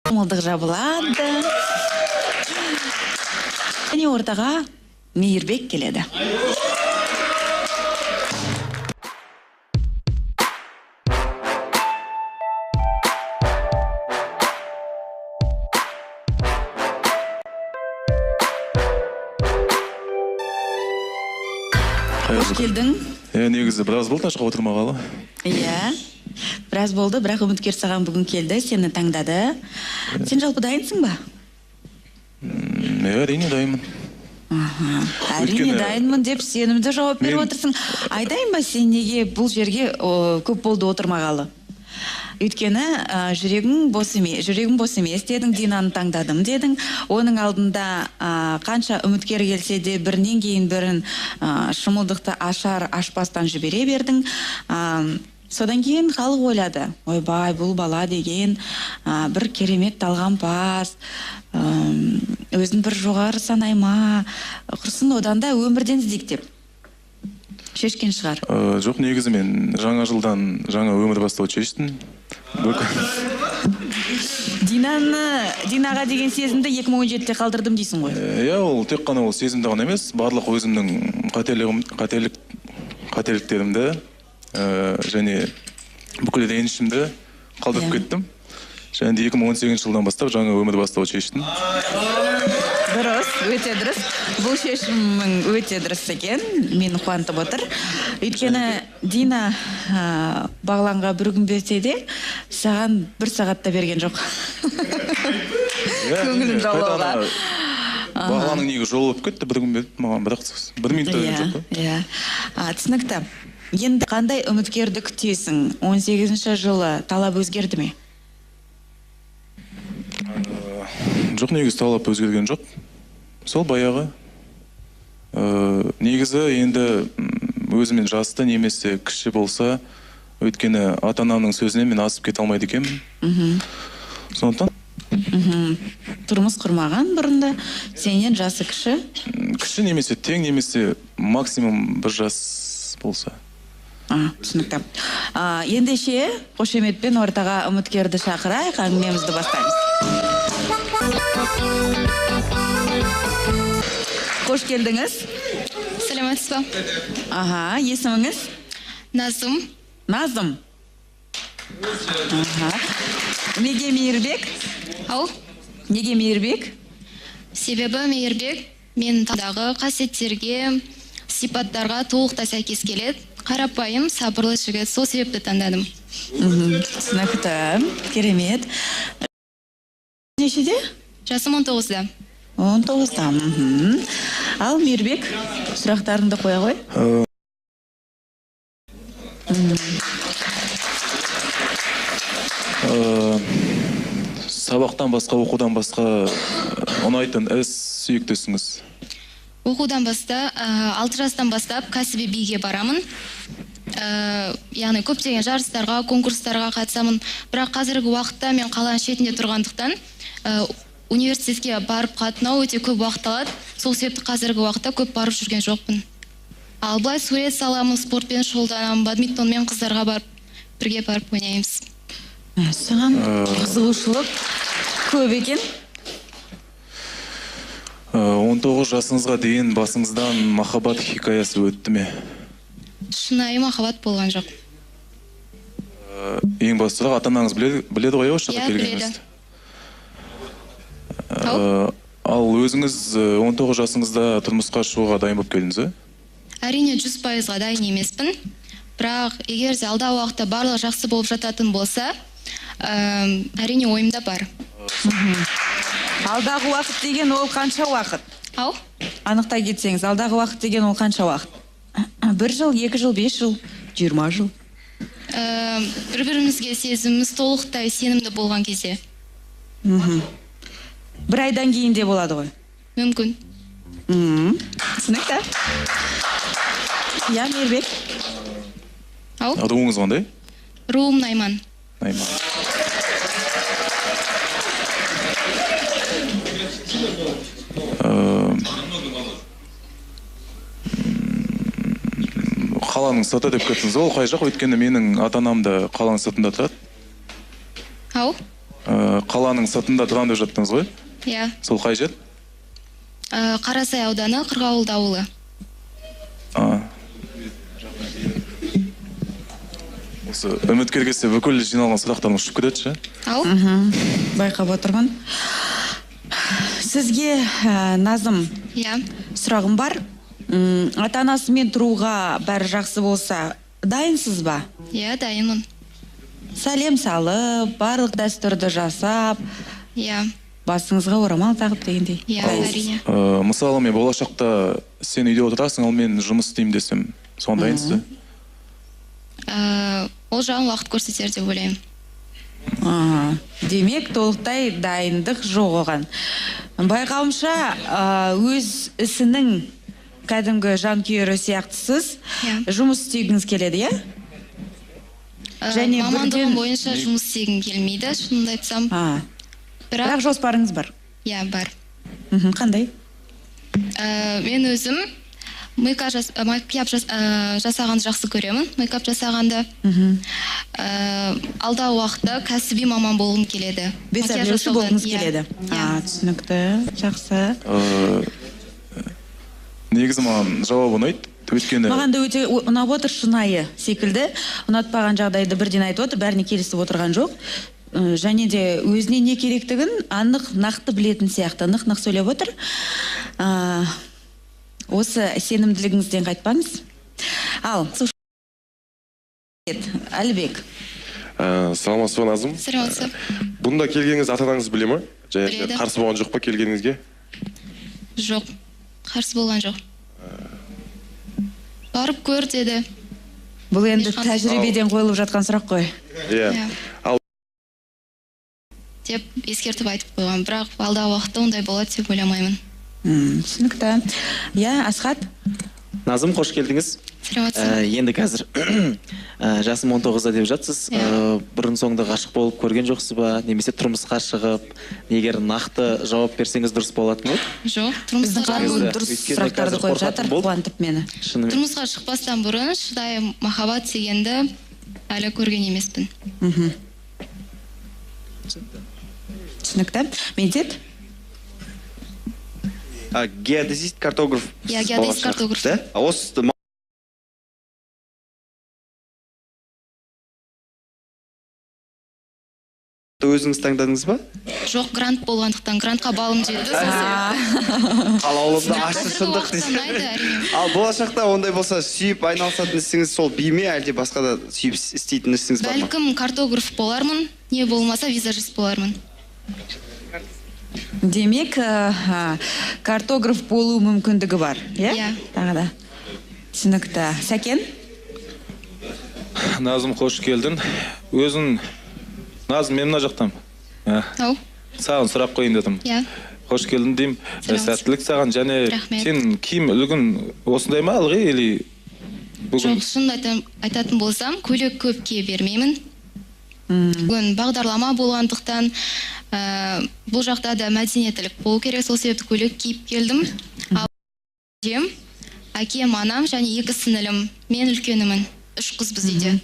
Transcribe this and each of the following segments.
Шымылдық жабылады. Және ортаға Мейірбек келеді. Қош келдің. Негізі біраз болды ашқа отырмағалы. Иә, біраз болды, бірақ үміткер саған бүгін келді, сені таңдады. Сен жалпы дайынсың ба? Әрине дайынмын. Әрине дайынмын деп сенімді жауап беріп отырсың. Айтайын ба, сен неге бұл жерге көп болды отырмағалы? Өйткені жүрегің бос емес, жүрегім бос емес дедің, Динаны таңдадым дедің. Оның алдында қанша үміткер келсе де бірінен кейін бірін шымылдықты ашар ашпастан жібере бердің. Содан кейін халық ойлады: ойбай, бұл бала деген бір керемет талғампаз, өзін бір жоғары санай ма, құрсын одан да өмірден іздейік деп шешкен шығар. Жоқ, негізі мен жаңа жылдан жаңа өмір бастауды шештім. Динаға деген сезімді 2017-те қалдырдым дейсің ғой? Иә, ол тек қана ол сезімді ғана емес, барлық өзімнің қателіктерімді және бүкіл ренішімді қалдырып кеттім. Және де 2018 жылдан бастап жаңа өмір бастауды шештім. Дұрыс, өте дұрыс. Бұл шешімің өте дұрыс екен, мені қуантып отыр. Өйткені Дина Бағланға бір күн берсе де, саған бір сағатта берген жоқ. Көңілін жаулауға. Бағланның неге жолы болып кетті, бір күн берді маған, бірақ бір минут та берген жоқ қой. Иә, түсінікті. Енді қандай үміткерді күтесің? 18-ші жылы талап өзгерді ме? Жоқ, негізі талап өзгерген жоқ. Сол баяғы. Негізі енді өзімен жасты немесе кіші болса, өйткені ата-анамның сөзінен мен асып кете алмайды екенмін. Сондықтан Тұрмыс құрмаған бұрында, сенен жасы кіші? Кіші немесе тең, немесе максимум бір жас болса. Түсінікті. Ендеше қошеметпен ортаға үміткерді шақырайық, әңгімемізді бастаймыз. Қош келдіңіз. Саламатсыз ба? Аха, есіміңіз? Назым. Назым. Аха. Неге Мейірбек? Ау? Неге Мейірбек? Себебі Мейірбек мен таңдағы қасиеттерге, сипаттарға толықтай сәйкес келеді. Қарапайым, сабырлы жігіт, сол себепті таңдадым. Түсінікті, керемет. Нешеде? Жасым 19-да. 19-да. Ал Мейірбек, сұрақтарыңды қоя ғой. Сабақтан басқа, оқудан басқа ұнайтын іс, сүйікті ісіңіз? Оқудан баста, 6 жастан бастап кәсіби биге барамын. Яғни көптеген жарыстарға, конкурстарға қатысамын. Бірақ қазіргі уақытта мен қаланың шетінде тұрғандықтан, университетке барып қатынау өте көп уақыт алады. Сол себепті қазіргі уақытта көп барып жүрген жоқпын. Ал былай сурет саламын, спортпен шұғылданамын, бадминтонмен қыздарға барып, бірге барып ойнаймыз. Саған қызығушылық көп екен. 19 жасыңызға дейін басыңыздан махаббат хикаясы өтті ме? Шынайы махаббат болған жоқ. Ең басты сұрақ, ата-анаңыз біледі ғой, осы жаққа Иә, келгеніңізді? біледі. Ал өзіңіз 19 жасыңызда тұрмысқа шығуға дайын болып келдіңіз, ә? Әрине, 100%-ға дайын емеспін. Бірақ егер де алдағы уақытта барлығы жақсы болып жататын болса, әрине ойымда бар. Алдағы уақыт деген ол қанша уақыт? Ау? Анықтай кетсеңіз, алдағы уақыт деген ол қанша уақыт? 1 жыл, 2 жыл, 5 жыл, 20 жыл. Бір-бірімізге сезіміміз толықтай сенімді болған кезде. Бір айдан кейін де болады ғой? Мүмкін. Түсінікті. Иә, Мейірбек. Ау? Руыңыз қандай? Руым Найман. Найман. Қаланың сырты деп кеттіңіз. Ол қай жақ? Өйткені менің ата-анам да қаланың сыртында тұрады. Ау? Қаланың сыртында тұрамын деп жаттыңыз ғой? Иә. Сол қай жер? Қарасай ауданы, Қырғауылды ауылы. Осы үміткер келсе бүкіл жиналған сұрақтарым ұшып кетеді ше? Ау? Байқап отырмын. Сізге, Назым, иә, сұрағым бар. Ата-анасымен тұруға бәрі жақсы болса, дайынсыз ба? Иә, дайынмын. Сәлем салып, барлық дәстүрді жасап, иә, басыңызға орамал тағып дегендей. Иә, әрине. Мысалы, мен болашақта сен үйде отырасың, ал мен жұмыс істеймін десем, соған дайынсыз ба? Ол жағын уақыт көрсетер деп ойлаймын. Демек, толықтай дайындық жоқ оған. Байқауымша, өз ісінің кәдімгі жанкүйері сияқтысыз. Жұмыс істегіңіз келеді, иә? Және мамандығым бойынша жұмыс істегім келмейді, шынымды айтсам. Бірақ жоспарыңыз бар? Иә, бар. Қандай? Мен өзім мейкап жасағанды жақсы көремін, мейкап жасағанды. Алдағы уақытта кәсіби маман болғым келеді. Бет әрлеуші болғыңыз келеді. Түсінікті, жақсы. Негізі маған жауап ұнайды. Өйткені маған да өте ұнап отыр, шынайы секілді. Ұнатпаған жағдайды бірден айтып отыр, бәріне келісіп отырған жоқ. Және де өзіне не керектігін анық нақты білетін сияқты, нық-нық сөйлеп отыр. Осы сенімділігіңізден қайтпаңыз. Ал, Әлібек. Саламатсыз ба, Назым? Саламатсыз. Бұнда келгеніңіз ата-анаңыз біле ме? Және қарсы болған жоқ па келгеніңізге? Жоқ, қарсы болған жоқ. Барып көр деді. Бұл енді тәжірибеден қойылып жатқан сұрақ қой. Иә. Ал деп ескертіп айтып қойған, бірақ алдағы уақытта ондай болады деп ойламаймын. Түсінікті. Иә, Асхат? Назым, қош келдіңіз. Саламатсыз. Енді қазір жасым 19-да деп жатсыз. Бұрын соңды ғашық болып көрген жоқсыз ба? Немесе тұрмысқа шығып, егер нақты жауап берсеңіз дұрыс болатын еді? Жоқ, тұрмысқа дұрыс сұрақтарды қойып жатыр, қуантып мені. Тұрмысқа шықпастан бұрын шынайы махаббат дегенді әлі көрген емеспін. Түсінікті. Медет? Геодезист, картограф. Иә, геодезист, картограф. Осы өзіңіз таңдадыңыз ба? Жоқ, грант болғандықтан, грантқа балым жетті. Қалаулымда ащы шындық дейсіз. Ал болашақта ондай болса сүйіп айналысатын ісіңіз сол би ме, әлде басқа да сүйіп істейтін ісіңіз бар ма? Бәлкім картограф болармын, не болмаса визажист болармын. Демек, картограф болу мүмкіндігі бар, иә? Иә. Тағы да. Түсінікті. Сәкен? Назым, қош келдің. Өзің, Назым, мен мына жақтан. Ау. Саған сұрақ қояйын дедім. Иә. Қош келдің деймін. Сәттілік саған. Және сен киім үлгің осындай ма ылғи или бүгін? Жоқ, шынын айтатын болсам, көйлек көп кие бермеймін. Бүгін бағдарлама болғандықтан, бұл жақта да мәдениеттілік болу керек, сол себепті көйлек киіп келдім. Әжем, әкем, анам және екі сіңілім. Мен үлкенімін. 3 қыз біз үйде.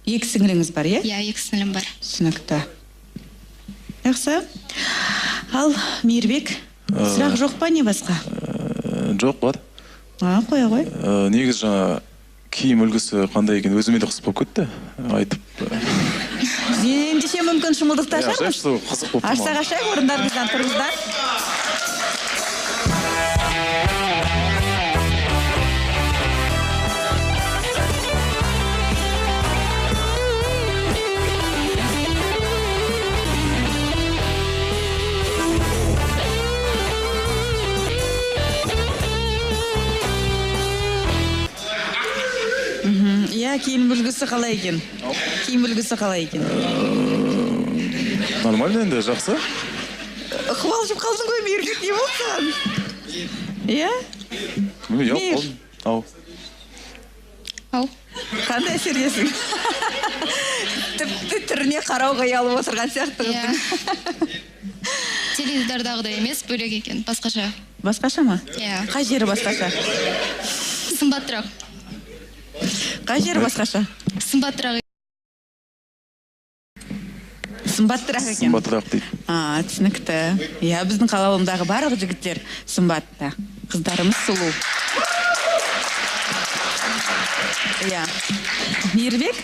Екі сіңіліңіз бар, иә? Иә, екі сіңілім бар. Түсінікті. Жақсы. Ал, Мейірбек, сұрақ жоқ па, не басқа? Жоқ, бар. Қоя ғой. Негізі жаңа киім үлгісі қандай екен, өзіме де қызық болып кетті. Айтып. Ендеше мүмкін шымылдықты ашармыз. Қызық болып тұр. Ашсақ ашайық, орындарыңыздан тұрыңыздар. Иә, киім үлгісі қалай екен? Киім үлгісі қалай екен? Нормально енді, жақсы. Қобалжып қалдың ғой, Мейірбек, не болды саған? Иә? Мейір. Ау. Ау. Қандай әсердесің? Тіпті түріне қарауға ұялып отырған сияқты қыздың. Теледидардағыдай емес, бөлек екен, басқаша. Басқаша ма? Иә. Қай жері басқаша? Сымбаттырақ. Қай жері басқаша? Сымбаттырақ. Сымбаттырақ екен. Сымбаттырақ дейді. Түсінікті. Иә, біздің қалаулымдағы барлық жігіттер сымбатты. Қыздарымыз сұлу. Иә. Мейірбек?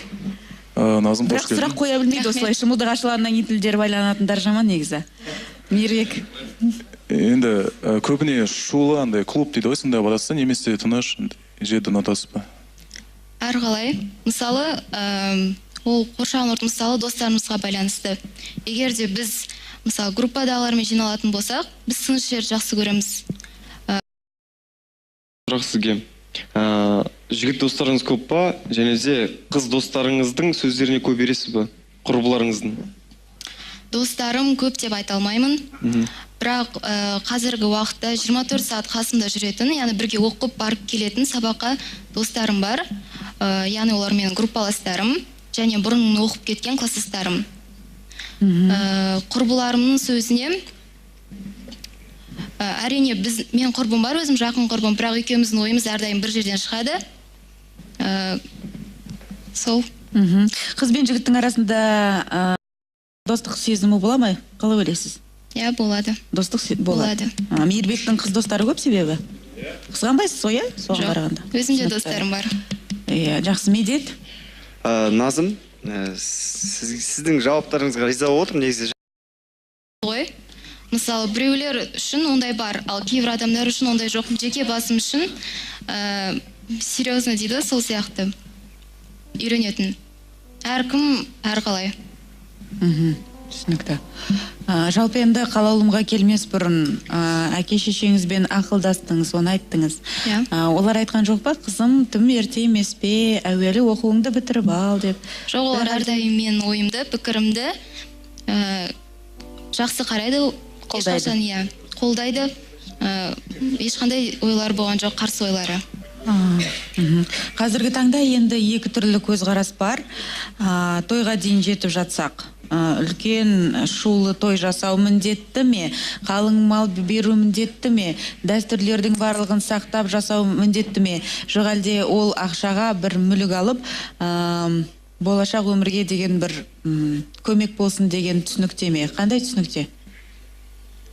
Назым, қош Бірақ сұрақ келдің. қоя білмейді осылай. Шымылдық ашылғаннан кейін тілдері байланатындар жаман негізі. Мейірбек. Енді көбіне шулы андай клуб дейді ғой, сондай барасыз немесе тыныш жерді ұнатасыз ба? Әрқалай. Мысалы, ол қоршаған орта, мысалы, достарымызға байланысты. Егер де біз, мысалы, группадағылармен жиналатын болсақ, біз тыныш жерді жақсы көреміз. Сұрақ сізге. Жігіт достарыңыз көп па, және де қыз достарыңыздың сөздеріне көп ересіз бе, құрбыларыңыздың? Достарым көп деп айта алмаймын. Бірақ қазіргі уақытта 24 сағат қасымда жүретін, яғни бірге оқып барып келетін сабаққа достарым бар. Яғни олар менің группаластарым және бұрын оқып кеткен класстастарым. Құрбыларымның сөзіне әрине мен құрбым бар, өзім жақын құрбым, бірақ екеуміздің ойымыз әрдайым бір жерден шығады. Сол. Қыз бен жігіттің арасында достық сезімі бола ма? Қалай ойлайсыз? Иә, болады. Достық болады. Мейірбектің қыз достары көп себебі? Қызғанбайсыз ғой, иә? Соған қарағанда. Өзімде достарым бар. Иә, жақсы. Медет? Назым, сіздің жауаптарыңызға риза болып отырмын негізі. Ғой. Мысалы, біреулер үшін ондай бар, ал кейбір адамдар үшін ондай жоқ. Жеке басым үшін серьезно дейді, сол сияқты үйренетін. Әркім әрқалай. Түсінікті. Жалпы енді қалаулымға келмес бұрын әке шешеңізбен ақылдастыңыз, оны айттыңыз. Олар айтқан жоқ па, қызым, тым ерте емес пе, әуелі оқуыңды бітіріп ал деп? Жоқ, олар әрдайым менің ойымды, пікірімді жақсы қарайды, ешқашан, иә, қолдайды. Ешқандай ойлар болған жоқ, қарсы ойлары. Қазіргі таңда енді екі түрлі көзқарас бар. Тойға дейін жетіп жатсақ, үлкен шулы той жасау міндетті ме, қалың мал беру міндетті ме, дәстүрлердің барлығын сақтап жасау міндетті ме, жоқ әлде ол ақшаға бір мүлік алып, болашақ өмірге деген бір көмек болсын деген түсінікте ме? Қандай түсінікте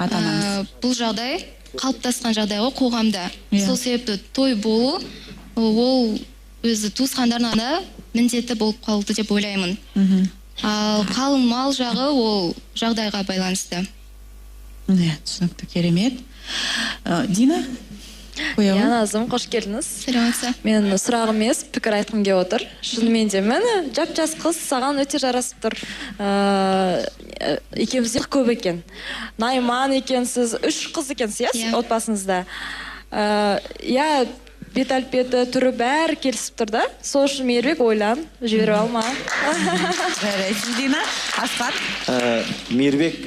ата-анаңыз? Бұл жағдай қалыптасқан жағдай ғой қоғамда. Сол себепті той болу ол өзі туысқандарына да міндетті болып қалды деп ойлаймын. Ал қалың мал жағы ол жағдайға байланысты. Түсінікті, керемет. Дина? Иә, Назым, қош келдіңіз. Сәлеметсіз. Мен сұрағым емес, пікір айтқым келіп отыр. Шынымен де, міне, жап-жас қыз саған өте жарасып тұр. Екеумізде көп екен. Найман екенсіз, 3 қыз екенсіз, иә, отбасыңызда. Иә, бет әлпеті, түрі бәрі келісіп тұр да. Сол үшін Мейірбек, ойлан, жіберіп алма. Жарайсың, Дина. Асқар? Мейірбек,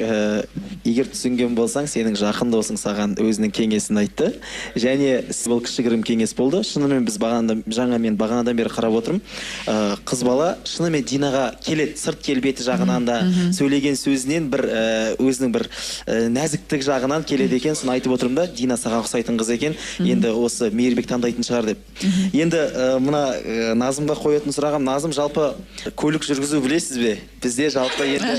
егер түсінген болсаң, сенің жақын досың саған өзінің кеңесін айтты. Және бұл кішігірім кеңес болды. Шынымен біз жаңа мен бағанадан бері қарап отырмын. Қыз бала шынымен Динаға келеді, сырт келбеті жағынан да, сөйлеген сөзінен бір өзінің бір нәзіктік жағынан келеді екен. Соны айтып отырмын да, Дина саған ұқсайтын қыз екен. Енді осы Мейірбек таңдайтын шығар деп. Енді мына Назымға қоятын сұрағым, Назым, жалпы көлік жүргізу білесіз бе? Бізде жалпы енді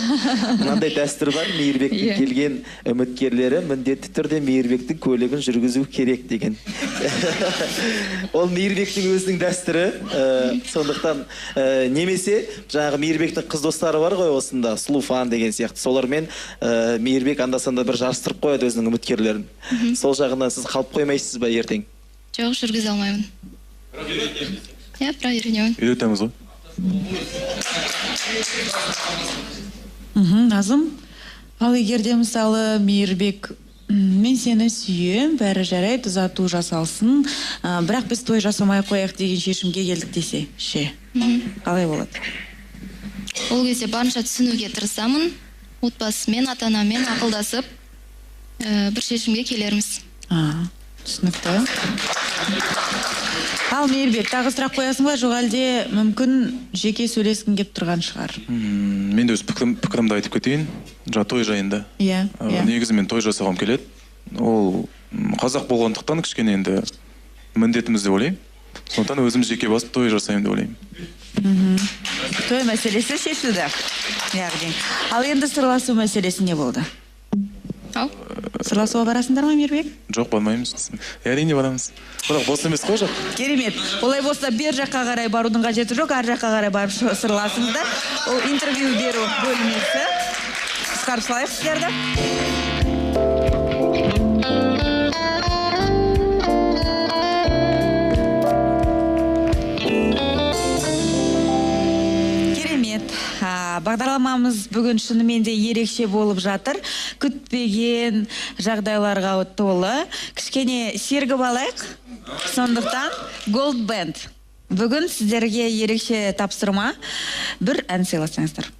мынандай дәстүр бар, Мейірбектің келген үміткерлері міндетті түрде Мейірбектің көлігін жүргізу керек деген. Ол Мейірбектің өзінің дәстүрі, сондықтан немесе жаңағы Мейірбектің қыз достары бар ғой осында, Сұлуфан деген сияқты, солармен Мейірбек анда-санда бір жарыстырып қояды өзінің үміткерлерін. Сол жағынан сіз қалып қоймайсыз ба ертең? Жоқ, жүргізе алмаймын. Иә, бірақ үйренемін. Үйретеміз ғой. Назым, ал егер де мысалы Мейірбек, мен сені сүйем, бәрі жарайды, ұзату жасалсын, бірақ біз той жасамай қояйық деген шешімге келдік десе, ше, қалай болады? Ол кезде барынша түсінуге тырысамын, отбасымен, ата-анаммен ақылдасып, бір шешімге келерміз. Түсінікті. Ал Мейірбек, тағы сұрақ қоясың ба, жоқ әлде мүмкін жеке сөйлескің кеп тұрған шығар? Мен де өз пікірімді айтып кетейін, жаңа той жайында. Иә. Негізі мен той жасағым келеді. Ол қазақ болғандықтан кішкене енді міндетіміз деп ойлаймын. Сондықтан өзім жеке басып той жасаймын деп ойлаймын. Той мәселесі шешілді. Яғни. Ал енді сырласу мәселесі не болды? Ау? Сырласуға барасыңдар ма, Мейірбек? Жоқ, бармаймыз. Әрине барамыз. Бірақ бос емес қой, жоқ. Керемет. Олай болса, бер жаққа қарай барудың қажеті жоқ, ар жаққа қарай барып сырласыңыздар. Ол интервью беру бөлмесі. Қысқарып салайық сіздерді. Керемет. Бағдарламамыз бүгін шынымен де ерекше болып жатыр. Күтпеген жағдайларға толы. Кішкене сергіп алайық. Сондықтан Gold Band. Бүгін сіздерге ерекше тапсырма. Бір ән сыйласаңыздар.